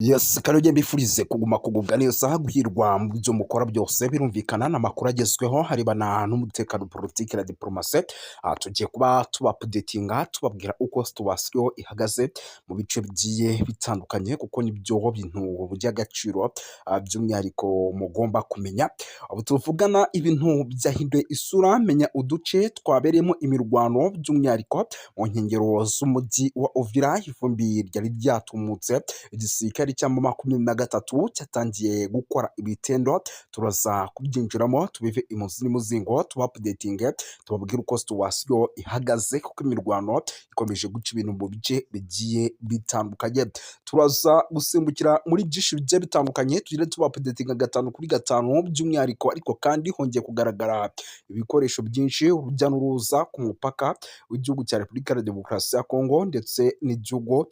Yes, kandi mbifurize kuguma kugubwa neza, guhirwa mu byo mukora byose. Birumvikana n'amakuru agezweho harebana n'umutekano, politiki na diplomasi. Tugiye kuba tubaupdatinga, tubabwira uko situation ihagaze mu bice bigiye bitandukanye, kuko nibyo bintu by'agaciro, by'umwihariko mugomba kumenya. Ubu tuvugana ibintu byahinduye isura. Menya uduce twabereyemo imirwano, by'umwihariko mu nkengero z'umujyi wa Uvira. Ivumbi ryari ryatumutse, igisirikare cya 23 cyatangiye gukora ibitendo. Turaza kubyinjiramo, tubive imuzi n'umuzingo, tubaupdatinge, tubabwire uko situation ihagaze, kuko imirwano ikomeje guca ibintu mu bice bigiye bitandukanye. Turaza gusimbukira muri byinshi bigiye bitandukanye, tugire tubaupdatinga gatanu kuri gatanu by'umwihariko. Ariko kandi hongeye kugaragara ibikoresho byinshi, urujya n'uruza ku mupaka w'igihugu cya Repubulika ya Demokarasi ya Kongo ndetse n'igihugu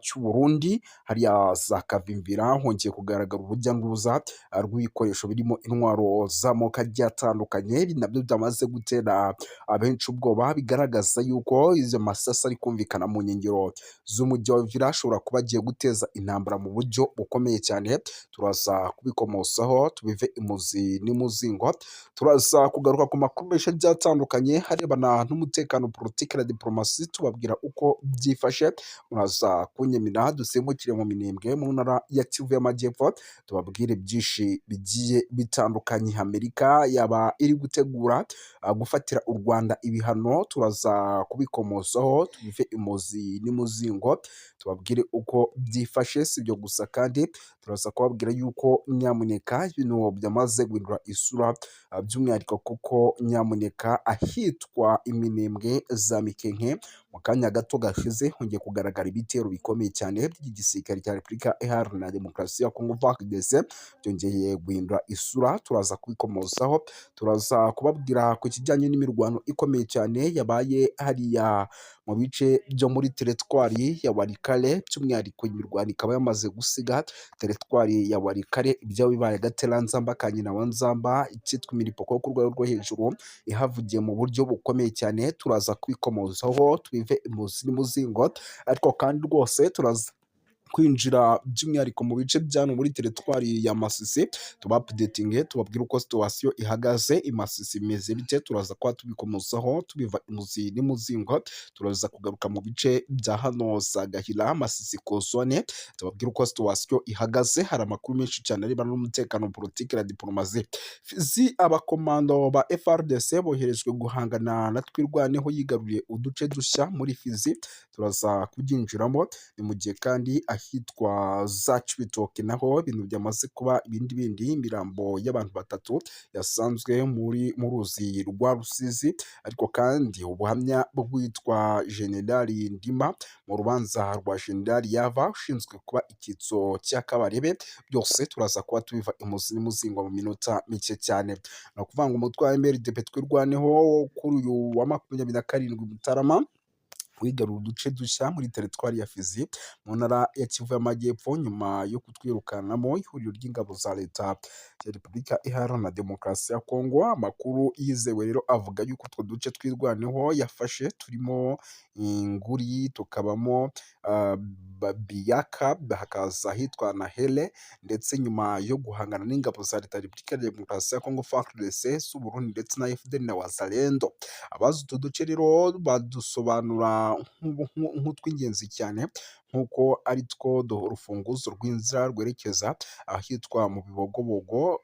cy'u Burundi. Hariya za Kavimvira hongeye kugaragara urujya n'uruza rw'ibikoresho birimo intwaro z'amoko agiye atandukanye. Ibi nabyo byamaze gutera abenshi ubwoba, bigaragaza yuko izo masasa ari kumvikana mu nkengero z'umujyi wa Uvira ashobora kuba agiye guteza intambara mu buryo bukomeye cyane. Turaza kubikomozaho, tubive imuzi n'imuzingo. Turaza kugaruka ku makuru menshi agiye atandukanye harebana n'umutekano, politiki na diplomasi, tubabwira uko byifashe. Muraza kunyemera dusimbukire mu Minembwe, mu ntara ya Kivu y'Amajyepfo, tubabwire byinshi bigiye bitandukanye. Amerika yaba iri gutegura gufatira u Rwanda ibihano. Turaza kubikomozaho, tubive imuzi n'imuzingo, tubabwire uko byifashe. Si ibyo gusa kandi, turaza kubabwira yuko nyamuneka ibintu byamaze guhindura isura, by'umwihariko kuko nyamuneka ahitwa Iminembwe za Mikenke, mu kanya gato gashize hongeye kugaragara ibitero bikomeye cyane by'igisirikare cya Repubulika Iharanira Demokarasi ya Kongo FARDC, byongeye guhindura isura. Turaza kubikomozaho. Turaza kubabwira ku kijyanye n'imirwano ikomeye cyane yabaye hariya mu bice byo muri teritwari ya Walikale, by'umwihariko imirwano ikaba yamaze gusiga teritwari ya Walikale ibyabo bibaye agateranzamba ka nyina wa Nzamba, icyitwa imiripoko ku rwego rwo hejuru ihavugiye mu buryo bukomeye cyane. Turaza kubikomozaho, tubive imuzi n'umuzingo. Ariko kandi rwose turaza kwinjira by'umwihariko mu bice bya hano muri teritwari ya Masisi, tubaupdatinge, tubabwire uko situation ihagaze i Masisi, imeze bite. Turaza kuba tubikomozaho, tubiva imuzi n'imuzingo. Turaza kugaruka mu bice bya hano za Gahira, Masisi kozone, tubabwire uko situation ihagaze. Hari amakuru menshi cyane arebana n'umutekano, politiki na diplomasi. Fizi, abakomando ba FARDC boherejwe guhangana na Twirwaneho yigaruriye uduce dushya muri Fizi. Turaza kubyinjiramo. Ni mu gihe kandi ahitwa za Cibitoke naho ibintu byamaze kuba ibindi bindi. Imirambo y'abantu batatu yasanzwe mu ruzi rwa Rusizi. Ariko kandi ubuhamya bw'uwitwa Generali Ndima mu rubanza rwa Generali Yava ushinzwe kuba icyitso cya Kabarebe, byose turaza kuba tubiva imuzi n'umuzingo mu minota mike cyane. Ni ukuvuga ngo umutwe wa MRDP Twirwaneho kuri uyu wa 27 Mutarama wigarura uduce dushya muri teritwari ya Fizi, mu ntara ya Kivu y'Amajyepfo, nyuma yo kutwirukanamo ihuriro ry'ingabo za Leta ya Repubulika Iharanira Demokarasi ya Kongo. Amakuru yizewe rero avuga yuko utwo duce Twirwaneho yafashe turimo Inguri, tukabamo Biyaka, hakaza ahitwa Nahele, ndetse nyuma yo guhangana n'ingabo za Leta ya Repubulika ya Demokarasi ya Kongo FARDC, z'u Burundi ndetse na FDLR na Wazalendo. Abazi utu duce rero badusobanura nk'utw'ingenzi cyane, nk'uko ari two urufunguzo rw'inzira rwerekeza ahitwa mu Bibogobogo,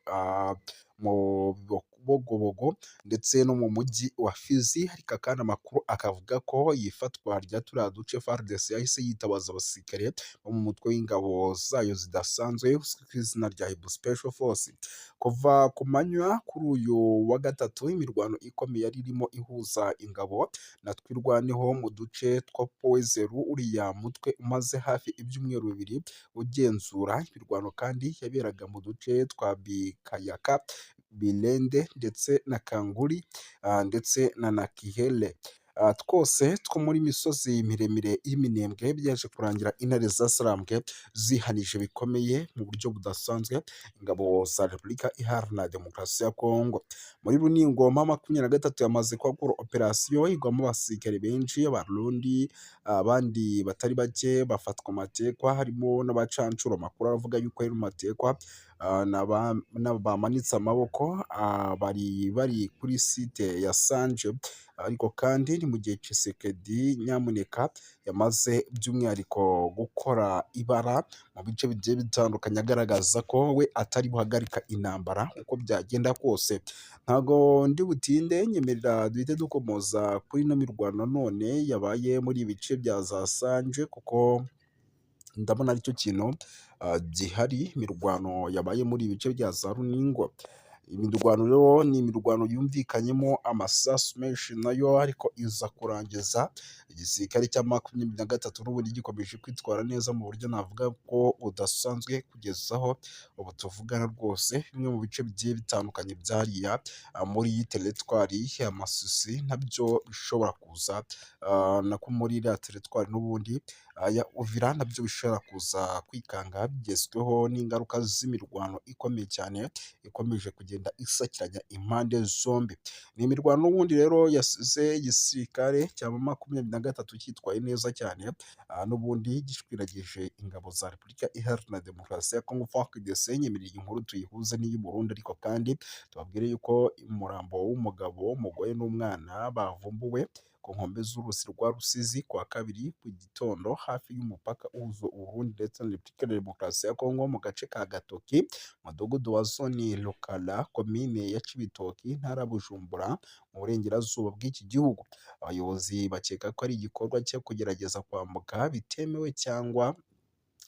mu Bibogobogo ndetse no mu mujyi wa Fizi. Ariko kandi amakuru akavuga ko ifatwa rya turiya duce, FARDC yahise yitabaza abasirikare bo mu mutwe w'ingabo zayo zidasanzwe uzwi ku izina rya Hibu Special Force. Kuva ku manywa kuri uyu wa gatatu, imirwano ikomeye yari irimo ihuza ingabo na Twirwaneho mu duce twa Powezeru, uriya mutwe umaze hafi ibyumweru 2 ugenzura. Imirwano kandi yaberaga mu duce twa Bikayaka, Birende ndetse na Kanguri ndetse na Nakihele. twose two muri misozi miremire y'Iminembwe byaje kurangira intare za Sarambwe zihanije bikomeye mu buryo budasanzwe ingabo za Repubulika Iharanira Demokarasi ya Kongo. Muri Runingo M23 yamaze kwagura operasiyo igwamo abasirikare benshi Abarundi, abandi batari bake bafatwa amatekwa, harimo n'abacancuro. Amakuru aravuga yuko ari mu matekwa bamanitse amaboko, bari bari kuri site ya Sanje. Ariko kandi ni mu gihe Tshisekedi nyamuneka yamaze by'umwihariko gukora ibara mu bice bigiye bitandukanye, agaragaza ko we atari buhagarika intambara uko byagenda kose. Ntago ndi butinde, nyemerera duhite dukomoza kuri ino mirwano none yabaye muri ibi bice bya za Sanje, kuko ndabona aricyo kintu gihari, imirwano yabaye muri ibi bice bya za Runingo. Imirwano rero ni imirwano yumvikanyemo amasasu menshi nayo, ariko iza kurangiza igisirikare cya 23 n'ubundi gikomeje kwitwara neza mu buryo navuga ko budasanzwe, kugeza aho ubu tuvugana rwose bimwe mu bice bigiye bitandukanye byariya muri teritwari ya Masisi nabyo bishobora kuza, nako muri iriya teritwari n'ubundi ya Uvira nabyo bishobora kuza kwikanga bigezweho n'ingaruka z'imirwano ikomeye cyane ikomeje kugenda isakiranya impande zombi. Ni imirwano n'ubundi rero yasize igisirikare cya 23 cyitwaye neza cyane, n'ubundi gishwiragije ingabo za Repubulika Iharanira Demokarasi ya Kongo FARDC. Nyemerera iyi nkuru tuyihuze n'iy'u Burundi, ariko kandi tubabwire yuko umurambo w'umugabo, umugore n'umwana bavumbuwe ku nkombe z'uruzi rwa Rusizi kuwa kabiri ku gitondo hafi y'umupaka uhuza Uburundi ndetse na Repubulika ya Demokarasi ya Kongo mu gace ka Gatoki, umudugudu wa Zone Rukara, komine ya Cibitoki, intara ya Bujumbura, mu burengerazuba bw'iki gihugu. Abayobozi bakeka ko ari igikorwa cyo kugerageza kwambuka bitemewe cyangwa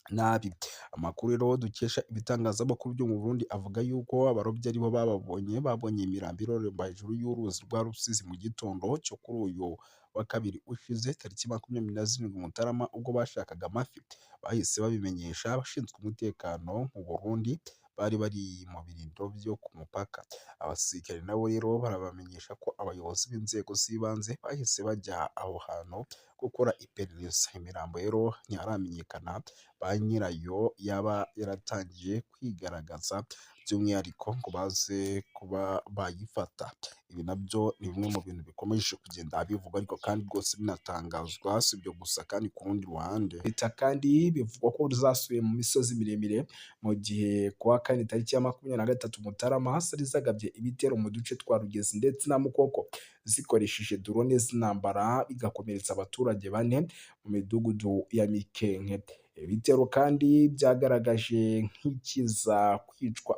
nabi. Amakuru rero dukesha ibitangazamakuru byo mu Burundi avuga yuko abarobyi aribo bababonye, babonye imirambo iroremba hejuru y'uruzi rwa Rusizi mu gitondo cyo kuri uyu wa kabiri ushize tariki 27 Mutarama ubwo bashakaga amafi. Bahise babimenyesha abashinzwe umutekano mu Burundi bari bari mu birindiro byo ku mupaka. Abasirikare nabo rero barabamenyesha ko abayobozi b'inzego z'ibanze bahise bajya aho hantu gukora iperereza. Imirambo rero ntiharamenyekana ba nyirayo yaba yaratangiye kwigaragaza by'umwihariko ngo baze kuba bayifata. Ibi nabyo ni bimwe mu bintu bikomeje kugenda bivugwa ariko kandi rwose binatangazwa. Si ibyo gusa kandi, ku rundi ruhande leta kandi bivugwa ko zasubiye mu misozi miremire, mu gihe kuwa kane tariki ya 23 Mutarama zari zagabye ibitero mu duce twa Rugezi ndetse na Mukoko zikoresheje drone z'intambara, bigakomeretsa abaturage bane mu midugudu ya Mikenke. Ibitero kandi byagaragaje nk'ikiza kwicwa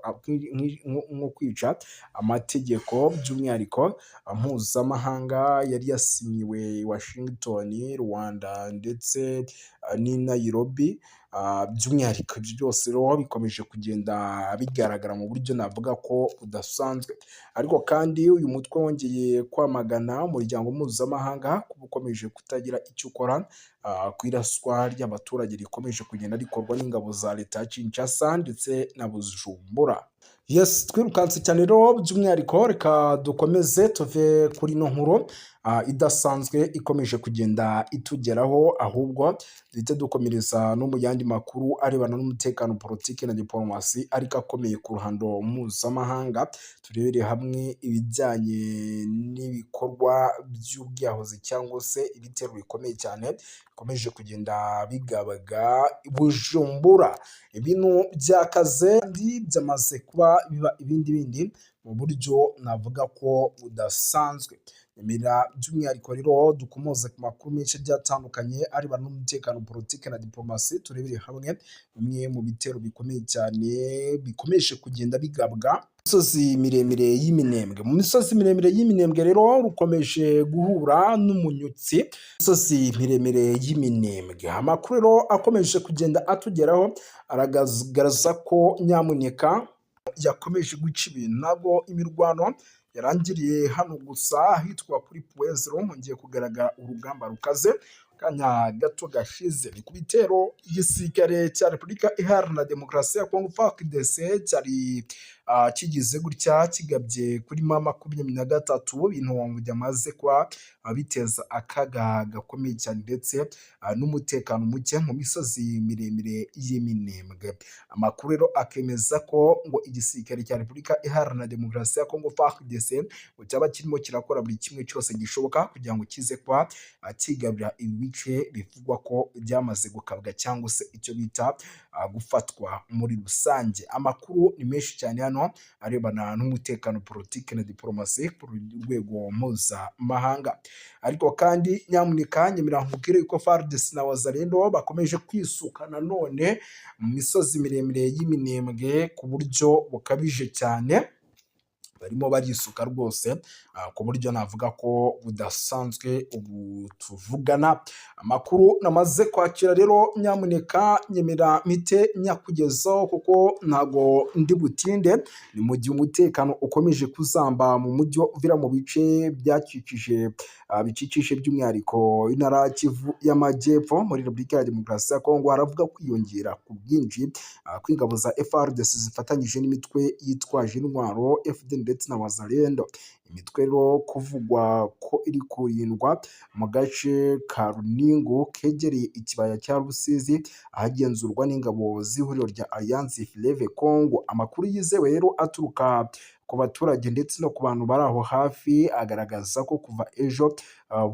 nko kwica amategeko by'umwihariko mpuzamahanga yari yasinyiwe Washington, Rwanda ndetse n'i Nairobi. By'umwihariko ibyo byose rero bikomeje kugenda bigaragara mu buryo navuga ko budasanzwe. Ariko kandi uyu mutwe wongeye kwamagana umuryango mpuzamahanga kuba ukomeje kutagira icyo ukora ku iraswa ry'abaturage rikomeje kugenda rikorwa n'ingabo za leta ya Kinshasa ndetse na Bujumbura. Yes, twirukanse cyane rero, by'umwihariko reka dukomeze tuve kuri ino nkuru idasanzwe ikomeje kugenda itugeraho, ahubwo duhite dukomereza no mu yandi makuru arebana n'umutekano, politiki na diporomasi, ariko akomeye ku ruhando mpuzamahanga. Turebere hamwe ibijyanye n'ibikorwa by'ubwiyahuzi cyangwa se ibitero bikomeye cyane bikomeje kugenda bigabaga Bujumbura. Ibintu byakaze kandi byamaze kuba biba ibindi bindi mu buryo navuga ko budasanzwe. Nyemera by'umwihariko rero dukomoze ku makuru menshi agiye atandukanye arebana n'umutekano, politiki na diporomasi, turebere hamwe bimwe mu bitero bikomeye cyane bikomeje kugenda bigabwa misozi miremire y'Iminembwe. Mu misozi miremire y'Iminembwe rero rukomeje guhura n'umunyutsi. Misozi miremire y'Iminembwe, amakuru rero akomeje kugenda atugeraho aragaragaza ko nyamuneka yakomeje guca ibintu. Ntabwo imirwano yarangiriye hano gusa, ahitwa kuri Puwezero hongeye kugaragara urugamba rukaze. Kanya gato gashize ni ku bitero igisirikare cya Repubulika Iharanira Demokarasi ya Kongo FARDC cyari kigize gutya kigabye kuri M23, ibintu byamaze kuba biteza akaga gakomeye cyane ndetse n'umutekano muke mu misozi miremire y'Iminembwe. Amakuru rero akemeza ko ngo igisirikare cya Repubulika Iharanira Demokarasi ya Kongo FARDC ngo cyaba kirimo kirakora buri kimwe cyose gishoboka kugira ngo kize kuba kigarurira ibi bice bivugwa ko byamaze gukabwa cyangwa se icyo bita gufatwa muri rusange. Amakuru ni menshi cyane hano arebana n'umutekano, politiki na diporomasi ku rwego mpuzamahanga. Ariko kandi nyamuneka nyemera nkubwire yuko FARDC na Wazalendo bakomeje kwisuka nanone mu misozi miremire y'Iminembwe ku buryo bukabije cyane. Barimo barisuka rwose ku buryo navuga ko budasanzwe ubu tuvugana. Amakuru namaze kwakira rero, nyamuneka nyemera mpite nyakugezaho kuko ntago ndi butinde. Ni mu gihe umutekano ukomeje kuzamba mu mujyi wa Uvira, mu bice byakikije bikikije by'umwihariko intara ya Kivu y'Amajyepfo muri Repubulika ya Demokarasi ya Kongo. Haravuga kwiyongera ku bwinshi kw'ingabo za FARDC zifatanyije n'imitwe yitwaje intwaro FDLR ndetse na Wazalendo. Imitwe rero kuvugwa ko iri kurindwa mu gace ka Runingu kegereye ikibaya cya Rusizi, ahagenzurwa n'ingabo z'ihuriro rya Alliance Fleuve Congo. Amakuru yizewe rero aturuka ku baturage ndetse no ku bantu bari aho hafi agaragaza ko kuva ejo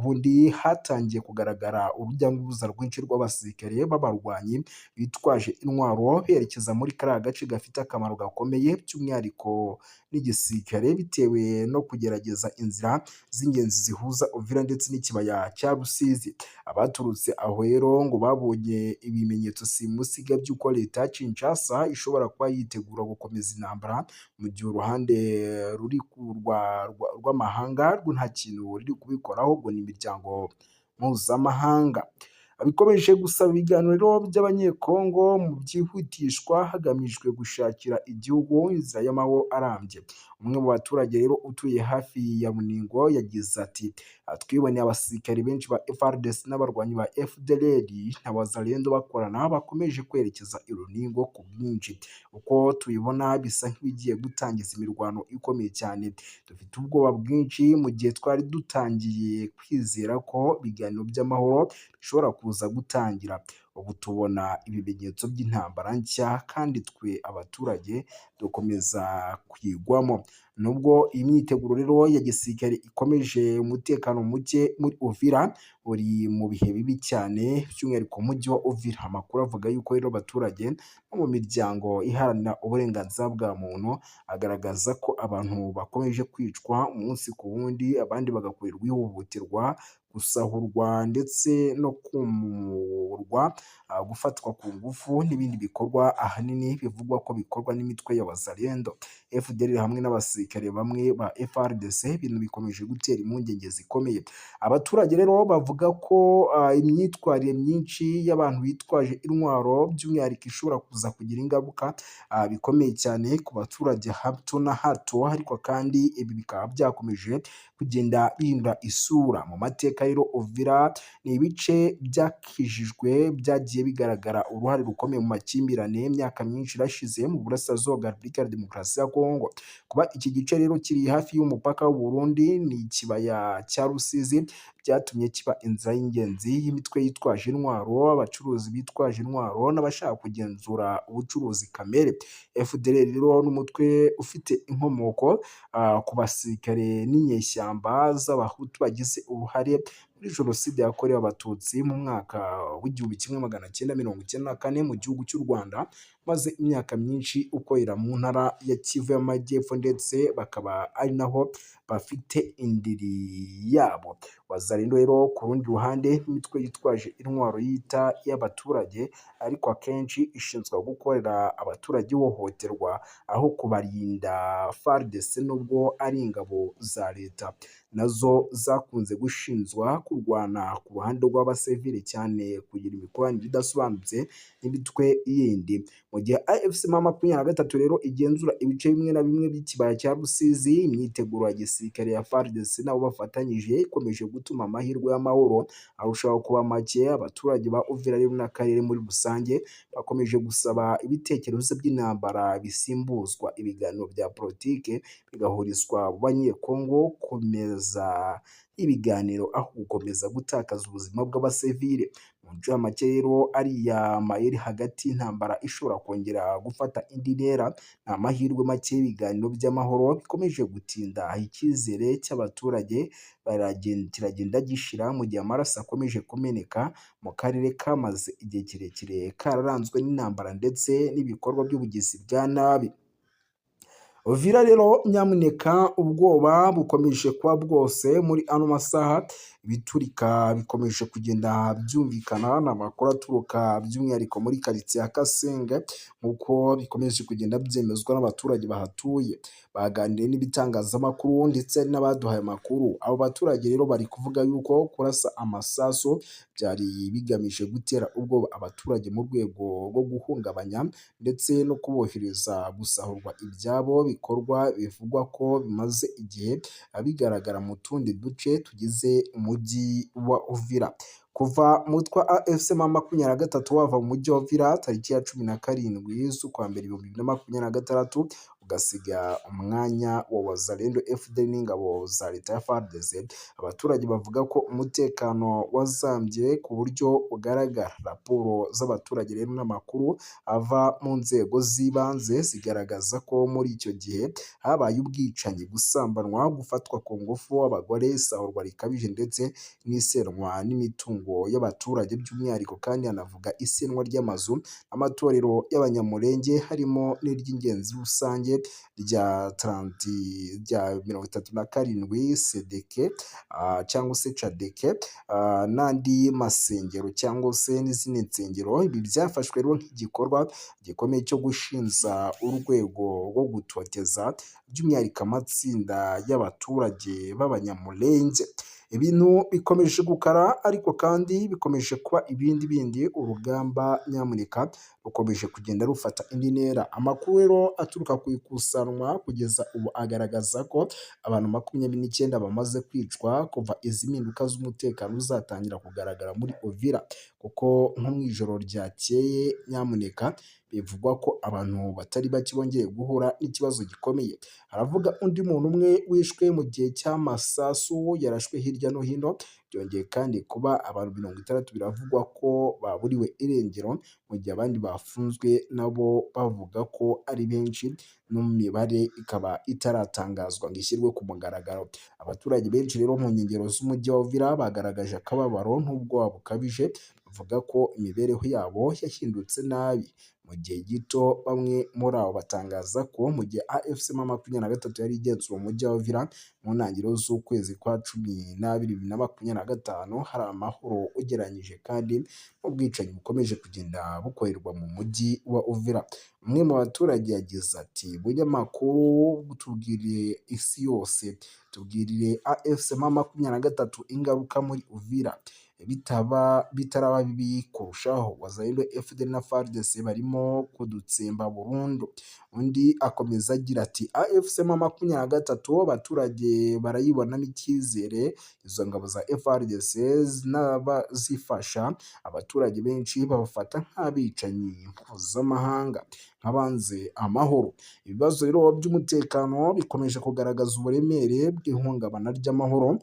bundi hatangiye kugaragara urujya n'uruza rwinshi rw'abasirikare b'abarwanyi bitwaje intwaro berekeza muri kariya gace gafite akamaro gakomeye by'umwihariko n'igisirikare, bitewe no kugerageza inzira z'ingenzi zihuza Uvira ndetse n'ikibaya cya Rusizi. Abaturutse aho rero ngo babonye ibimenyetso simusiga by'uko leta ya Kinshasa ishobora kuba yitegura gukomeza intambara, mu gihe uruhande ruri rw'amahanga rwo nta kintu ruri kubikoraho, ubwo ni imiryango mpuzamahanga. Bikomeje gusaba ibiganiro by'Abanyekongo mu byihutishwa hagamijwe gushakira igihugu inzira y'amahoro arambye. Umwe mu baturage rero utuye hafi ya Runingo yagize ati: "Twiboneye abasirikari benshi ba FARDC n'abarwanyi ba FDLR na Wazalendo bakorana bakomeje kwerekeza i Runingo ku bwinshi. Uko tubibona bisa nk'ibigiye gutangiza imirwano ikomeye cyane. Dufite ubwoba bwinshi mu gihe twari dutangiye kwizera ko ibiganiro by'amahoro bishobora kuza gutangira. Ubu tubona ibimenyetso by'intambara nshya kandi twe abaturage dukomeza kuyigwamo." Nubwo iyi myiteguro rero ya gisirikare ikomeje, umutekano muke muri Uvira uri mu bihe bibi cyane, by'umwihariko umujyi wa Uvira. Amakuru avuga yuko rero abaturage no mu miryango iharanira uburenganzira bwa muntu agaragaza ko abantu bakomeje kwicwa umunsi ku wundi, abandi bagakorerwa ihohoterwa, gusahurwa ndetse no kumurwa, gufatwa ku ngufu n'ibindi bikorwa ahanini bivugwa ko bikorwa n'imitwe ya Wazalendo, FDLR hamwe n'abasirikare bamwe ba FARDC, ibintu bikomeje gutera impungenge zikomeye. Abaturage rero bavuga ko imyitwarire myinshi y'abantu bitwaje intwaro by'umwihariko ishobora kuza kugira ingaruka bikomeye cyane ku baturage hato na hato, ariko kandi ibi bikaba byakomeje kugenda bihindura isura. Mu mateka rero Uvira ni ibice byakijijwe byagiye bigaragara uruhare rukomeye mu makimbirane imyaka myinshi irashize mu burasirazuba bwa Repubulika ya Demokarasi ya Kongo. Kuba iki gice rero kiri hafi y'umupaka w'u Burundi ni ikibaya cya Rusizi byatumye kiba inzira y'ingenzi y'imitwe yitwaje intwaro, abacuruzi bitwaje intwaro n'abashaka kugenzura ubucuruzi kamere. FDLR rero n'umutwe ufite inkomoko ku basirikare n'inyeshyamba z'Abahutu bagize uruhare muri Jenoside yakorewe Abatutsi mu mwaka w'1994 mu gihugu cy'u Rwanda, maze imyaka myinshi ukorera mu ntara ya Kivu y'Amajyepfo ndetse bakaba ari naho bafite indiri yabo. Wazalendo rero ku rundi ruhande n'imitwe yitwaje intwaro yita iy'abaturage, ariko akenshi ishinzwe gukorera abaturage ihohoterwa aho kubarinda. FARDC, nubwo ari ingabo za leta, nazo zakunze gushinjwa kurwana ku ruhande rw'abasivili cyane kugira imikoranire idasobanutse n'imitwe yindi. Mu gihe AFC M23 rero igenzura ibice bimwe na bimwe by'ikibaya cya Rusizi, imyiteguro ya gisirikare ya FARDC nabo bafatanyije ikomeje gutuma amahirwe y'amahoro arushaho kuba make. Abaturage ba Uvira rero n'akarere muri rusange bakomeje gusaba ibitekerezo by'intambara bisimbuzwa ibiganiro bya politike, bigahurizwa mu Banyekongo komeza ibiganiro aho gukomeza gutakaza ubuzima bw'abasivile. Mu ncamake rero, ariya mayeri hagati y'intambara ishobora kongera gufata indi ntera, ni amahirwe make y'ibiganiro by'amahoro bikomeje gutinda. Icyizere cy'abaturage kiragenda gishira mu gihe amaraso akomeje kumeneka mu karere kamaze igihe kirekire kararanzwe n'intambara ndetse n'ibikorwa by'ubugizi bwa nabi. Uvira rero nyamuneka, ubwoba bukomeje kuba bwose muri ano masaha, ibiturika bikomeje kugenda byumvikana, ni amakuru aturuka by'umwihariko muri karitsiye ya Kasenge, nk'uko bikomeje kugenda byemezwa n'abaturage bahatuye, baganiriye n'ibitangazamakuru ndetse n'abaduhaye amakuru. Abo baturage rero bari kuvuga yuko kurasa amasasu byari bigamije gutera ubwoba abaturage mu rwego rwo guhungabanya ndetse no kubohereza gusahurwa ibyabo, bikorwa bivugwa ko bimaze igihe bigaragara mu tundi duce tugize umujyi wa Uvira. Kuva umutwe wa AFC M23 wava mu mujyi wa Uvira tariki ya 17 z'ukwa mbere 2026, ugasiga umwanya wa Wazalendo, FDLR n'ingabo za leta ya FARDC, abaturage bavuga ko umutekano wazambye ku buryo bugaragara. Raporo z'abaturage rero n'amakuru ava mu nzego z'ibanze zigaragaza ko muri icyo gihe habaye ubwicanyi, gusambanwa, gufatwa ku ngufu abagore, isahurwa rikabije ndetse n'isenwa n'imitungo y'abaturage. By'umwihariko kandi hanavuga isenwa ry'amazu, amatorero y'Abanyamulenge, harimo n'iry'ingenzi rusange rya taranti rya 37 sedeke cyangwa se cadeke, n'andi masengero cyangwa se n'izindi nsengero. Ibi byafashwe rero nk'igikorwa gikomeye cyo gushinza urwego rwo gutoteza by'umwihariko amatsinda y'abaturage b'Abanyamulenge. Ibintu bikomeje gukara, ariko kandi bikomeje kuba ibindi bindi. Urugamba nyamuneka rukomeje kugenda rufata indi ntera. Amakuru rero aturuka ku ikusanwa kugeza ubu agaragaza ko abantu 29 bamaze kwicwa kuva izi mpinduka z'umutekano zatangira kugaragara muri Uvira, kuko nko mu ijoro ryakeye nyamuneka bivugwa ko abantu batari bake bongeye guhura n'ikibazo gikomeye. Haravuga undi muntu umwe wishwe mu gihe cy'amasasu yarashwe hirya no hino. Byongeye kandi kuba abantu 60 biravugwa ko baburiwe irengero, mu gihe abandi bafunzwe nabo bavuga ko ari benshi, n'imibare ikaba itaratangazwa ngo ishyirwe ku mugaragaro. Abaturage benshi rero mu nkengero z'umujyi wa Uvira bagaragaje akababaro n'ubwoba bukabije, bavuga ko imibereho yabo yahindutse nabi mu gihe gito. Bamwe muri abo batangaza ko mu gihe AFC M23 yari igenzura umujyi wa Uvira mu ntangiriro z'ukwezi kwa 12 2025, hari amahoro ugereranyije kandi n'ubwicanyi bukomeje kugenda bukorerwa mu mujyi wa Uvira. Umwe mu baturage yagize ati: "Bunyamakuru, tubwirire isi yose, tubwirire AFC M23 ingaruka muri Uvira bitaba bitaraba bibi kurushaho. Wazalendo, FDLR na FARDC barimo kudutsemba burundu." Undi akomeza agira ati: "AFC M23 abaturage barayibonamo icyizere, izo ngabo za FARDC n'abazifasha abaturage benshi babafata nk'abicanyi mpuzamahanga, nk'abanze amahoro." Ibibazo rero by'umutekano bikomeje kugaragaza uburemere bw'ihungabana ry'amahoro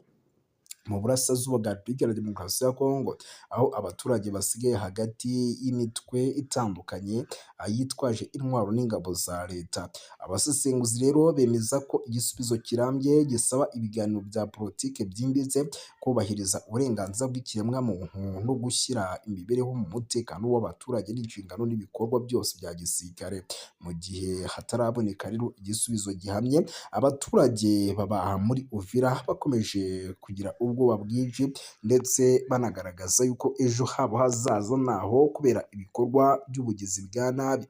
mu burasirazuba bwa Repubulika ya Demokarasi ya Kongo, aho abaturage basigaye hagati y'imitwe itandukanye yitwaje intwaro n'ingabo za leta. Abasesenguzi rero bemeza ko igisubizo kirambye gisaba ibiganiro bya politiki byimbitse, kubahiriza uburenganzira bw'ikiremwamuntu no gushyira imibereho mu mutekano w'abaturage n'inshingano n'ibikorwa byose bya gisirikare. Mu gihe hataraboneka rero igisubizo gihamye, abaturage baba muri Uvira bakomeje kugira ubwoba bwinshi ndetse banagaragaza yuko ejo habo hazaza naho kubera ibikorwa by'ubugizi bwa nabi.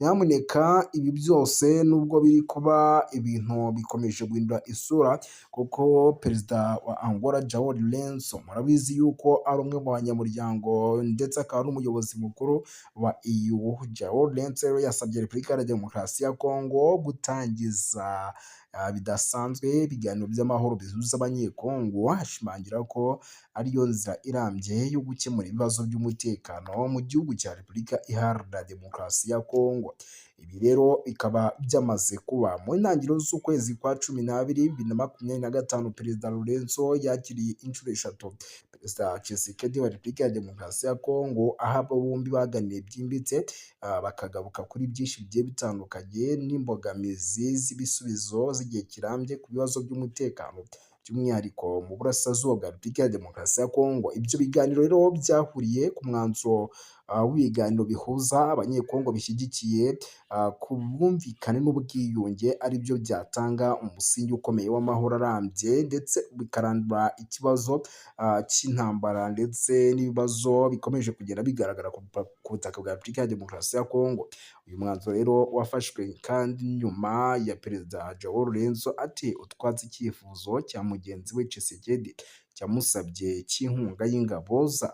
Nyamuneka, ibi byose nubwo biri kuba, ibintu bikomeje guhindura isura, kuko perezida wa Angola João Lourenço, murabizi yuko ari umwe mu banyamuryango ndetse akaba n'umuyobozi mukuru wa EU. João Lourenço rero yasabye Repubulika ya Demokarasi ya Kongo gutangiza bidasanzwe ibiganiro by'amahoro bihuza Abanyekongo, ashimangira ko ariyo nzira irambye yo gukemura ibibazo by'umutekano mu gihugu cya Repubulika Iharanira Demokarasi ya Kongo. Ibi rero bikaba byamaze kuba. Mu ntangiriro z'ukwezi kwa 12 2025, Perezida Lourenço yakiriye inshuro eshatu Perezida Tshisekedi wa Repubulika ya Demokarasi ya Kongo, aho abo bombi baganiriye byimbitse, bakagaruka kuri byinshi bigiye bitandukanye n'imbogamizi z'ibisubizo z'igihe kirambye ku bibazo by'umutekano, by'umwihariko mu burasirazuba bwa Repubulika ya Demokarasi ya Kongo. Ibyo biganiro rero byahuriye ku mwanzuro w'ibiganiro bihuza Abanyekongo bishyigikiye ku bwumvikane n'ubwiyunge, ari byo byatanga umusingi ukomeye w'amahoro arambye ndetse bikarandura ikibazo cy'intambara ndetse n'ibibazo bikomeje kugenda bigaragara ku butaka bwa Repubulika ya Demokarasi ya Kongo. Uyu mwanzuro rero wafashwe kandi nyuma ya Perezida João Lourenço ati utwatsi icyifuzo cya mugenzi we Tshisekedi cyamusabye cy'inkunga y'ingabo za